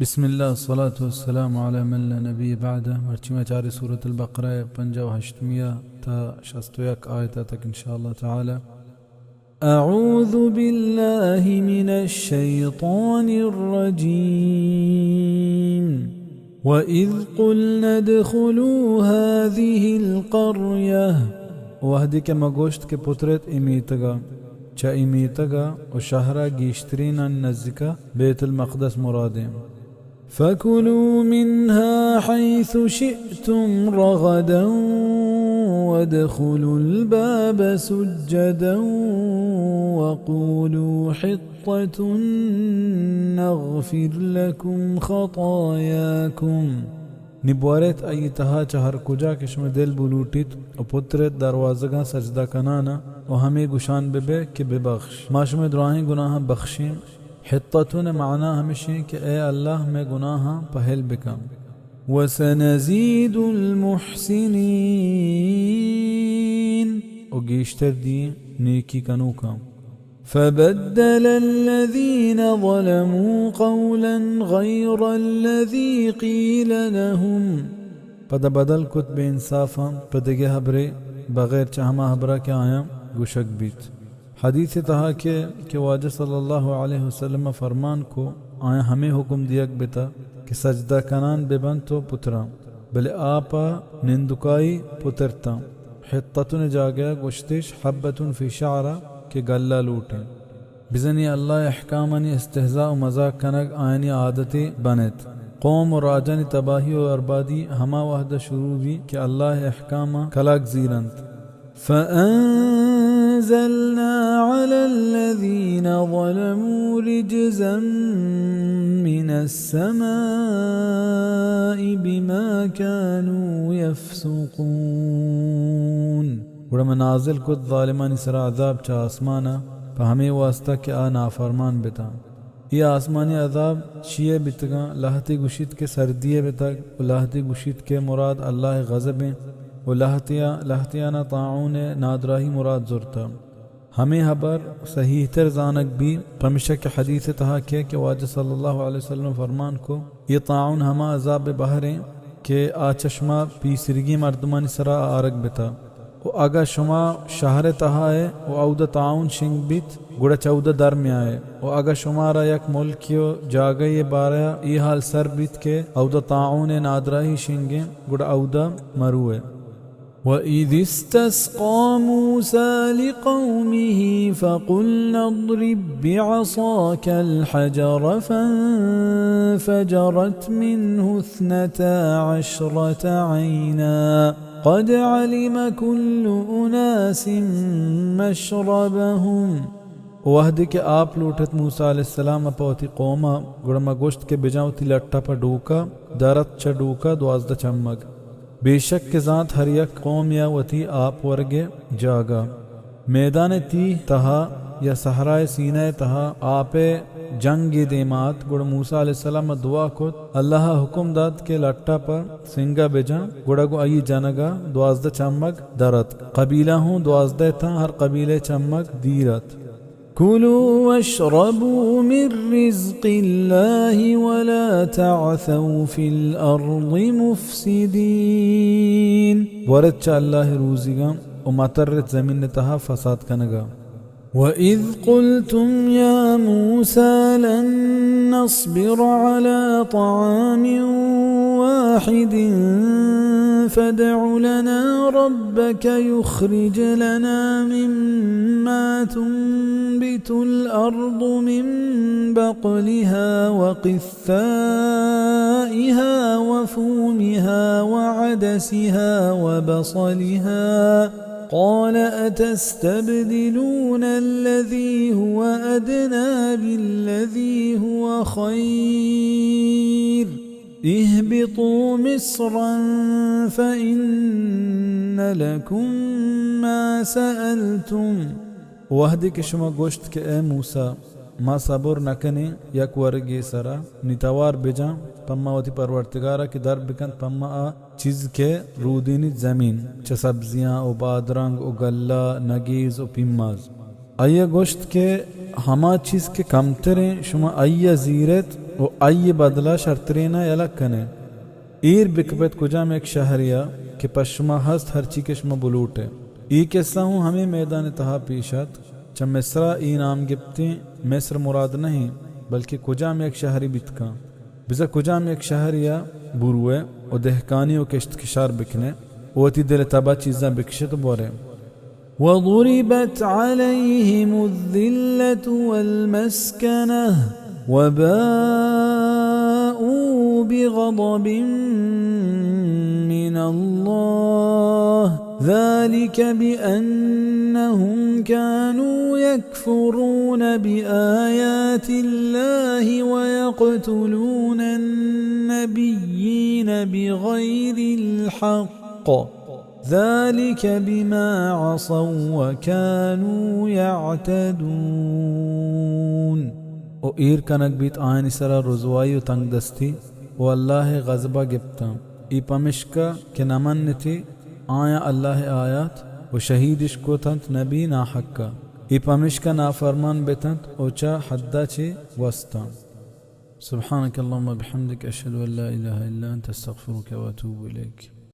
بسم اللہ، الصلاة والسلام علی من لا نبی بعدہ۔ مرچی ما چاریں سورۃ البقرہ ءِ پنجاہ و ہشتمی ءَ تا شست و یک آیت ءَ تک ان شاء اللہ تعالی۔ اعوذ باللہ من الشیطان الرجیم۔ وَإِذْ قُلْنَا ادْخُلُوا هَٰذِهِ الْقَرْيَةَ، وہدے کہ ما گوشت کہ پترت اے میتگ ءَ، چہ اے میتگ ءَ و شہر ءَ گیشترینانی نزیک ءَ بیت المقدس مراد اِنت۔ فَكُلُوا مِنْهَا حَيْثُ شِئْتُمْ رَغَدًا وَادْخُلُوا الْبَابَ سُجَّدًا وَقُولُوا حِطَّةٌ نَغْفِرْ لَكُمْ خَطَايَاكُمْ۔ نی بوارت آئی تہا چہ ہر کجا کہ شمئے دل بلوٹیت و پترت دروازگاں سجدہ کنان ءَ و ہمے گشان بہ بئے کہ ببخش، ما شمئے دراہیں گناہاں بخشیں۔ حطتون ءِ معنی ہمش اِنت کہ اے اللہ، مئے گناہاں پہل بکن۔ وَسَنَزِيدُ الْمُحْسِنِينَ، و گیشتر دیں نیکی کنوکاں۔ فَبَدَّلَ الَّذِينَ ظَلَمُوا قَوْلًا غَيْرَ الَّذِي قِيلَ لَهُمْ، پدا بدل کت بے انصافاں پہ دگہ ہبرے بغیر چہ ہما ہبرا کہ آیاں گوشگ بیت۔ حدیث تہا کہ، کہ واجہ صلی اللہ علیہ وسلم فرمان کو، آیاں ہمے حکم دیگ بتا کہ سجدہ کنان بہ بنت و پتراں، بلے آپ ءَ نندکائی پترتاں۔ حطتون جاگہ گوشتش حبتون فی شعرہ کہ گلہ لوٹیں۔ بزنی اللہ احکامانی استہزاء و مذاق کنگ آیانی عادتے بنت۔ قوم و راجانی تباہی و بربادی ہما وہد شروع بی کہ اللہ احکام کلک زیرنت۔ فأنزلنا على الذين ظلموا رجزا من السماء بما كانوا يفسقون۔ گڑا من نازل کت ظالمانی سرا عذاب چہ آسمانا، پہ ہمے واسطہ کہ آ نافرمان بتاں۔ اے آسمانی عذاب چیئے بیتگاں؟ لہتے گوشیت کہ سردیئے بتگ و لہتے گوشیت کہ مراد اللہ غضب انت و لہتیا، لہتیانا طاعون نادراہی مراد زرتہ۔ ہمے ہبر صحیح تر زانگ بی، پمیشا کہ حدیث تہا کہ، کہ واجہ صلی اللہ علیہ وسلم فرمان کو، اے طاعون ہما عذاب بہر انت کہ آ چہ شما پیسریگیں مردمانی سرا آرگ بتا۔ و اگاں شما شہر تہا ئے و اودا طاعون شنگ بیت، گڑا چہ اودا در میائے۔ و اگاں شمارا یک ملکے و جاگہے بارہ اے حال سر بیت کہ اودا طاعون نادراہی شنگیں، گڑا اودا مروئے۔ وَإِذِ اسْتَسْقَىٰ مُوسَىٰ لِقَوْمِهِ فَقُلْنَا اضْرِب بِّعَصَاكَ الْحَجَرَ فَانفَجَرَتْ مِنْهُ اثْنَتَا عَشْرَةَ عَيْنًا قَدْ عَلِمَ كُلُّ أُنَاسٍ مَّشْرَبَهُمْ۔ وہدے کہ آپ لوٹت موسیٰ علیہ السلام ءَ پہ وتی قوم ءَ، گڑا ما گوشت کہ بجاں وتی لٹ ءَ پہ ڈوک ءَ، درت چہ ڈوک ءَ دوازدہ چمگ۔ بے شک کہ زانت ہر یک قومے ءَ وتی آپ ورگ ءِ جاگہ۔ میدان تیہ تہا یا صحرائے سینا ءِ تہا آپ ءِ جنگے دیما ات، گڑا موسیٰ علیہ السلام ءَ دعا کت، اللہ ءَ حکم دات کہ لٹ ءَ پہ سنگ ءَ بجاں، گڑا گوں آئی جنگ ءَ دوازدہ چمگ در اتک۔ قبیلہ ہوں دوازدہ اتاں، ہر قبیلہ ءِ چمگ دیر ات۔ كُلُوا وَاشْرَبُوا مِن رِّزْقِ اللَّهِ وَلَا تَعْثَوْا فِي الْأَرْضِ مُفْسِدِينَ۔ ورت چہ اللہ ءِ روزیگاں و مترت زمین ءِ تہا فساد کنگا۔ وَإِذْ قُلْتُمْ يَا مُوسَىٰ لَن نَّصْبِرَ عَلَىٰ طَعَامٍ وَاحِدٍ فَادْعُ لَنَا رَبَّكَ يُخْرِجْ لَنَا مِمَّا تُنبِتُ الْأَرْضُ مِن بَقْلِهَا وَقِثَّائِهَا وَفُومِهَا وَعَدَسِهَا وَبَصَلِهَا، قَالَ أَتَسْتَبْدِلُونَ الَّذِي هُوَ أَدْنَىٰ بِالَّذِي هُوَ خَيْرٌ، اهْبِطُوا مِصْرًا فَإِنَّ لَكُم مَّا سَأَلْتُمْ۔ وہدے کہ شما گوشت کہ اے موسیٰ، ما صبر نہ کنیں یک ورگے سرا، نی توار بجاں، پہ ما وتی پرورتگارا کہ در بکنت پہ ما آ چیز کہ رودینیت زمین، چہ سبزیاں و بادرنگ و گلہ، نگیز و پیماز۔ آئی ءَ گوشت کہ ہما چیز کہ کمتریں، شما آئی ءَ زیرت، و آئی بدلا شرترینا یلہ کنے۔ ایر بکپت کجام یک شہریا کہ پہ شما ہست ہرچی کہ شما بلوٹے۔ ای قصہ ہوں ہمیں میدان تہا پیش ات۔ چہ مصرا ای نام گپتیں، مصر مراد نہیں، بلکہ کجام یک شہری بیتکاں۔ بزاں کجام یک شہریا بروئے و دہکانی و کشت کشار بکنے و وتی دل تبا چیزاں بکشت و بورے۔ وضربت عليهم الذلة والمسكنة وباءوا بغضب من الله، ذلك بأنهم كانوا يكفرون بآيات الله ويقتلون النبيين بغير الحق، ذلك بما عصوا وكانوا يعتدون۔ و ایر کنگ بیت آیانی سرا رزوائی و تنگ دستی و اللہ غضبا گپتاں۔ ای پمشکا کہ نمنتی آیاں اللہ آیات و شہیدش کتنت نبی ناحقا۔ ای پمشکا نافرمان بتنت و چہ حدا چہ گوستاں۔ سبحانك اللهم وبحمدك، أشهد أن لا إله إلا أنت، أستغفرك وأتوب إليك۔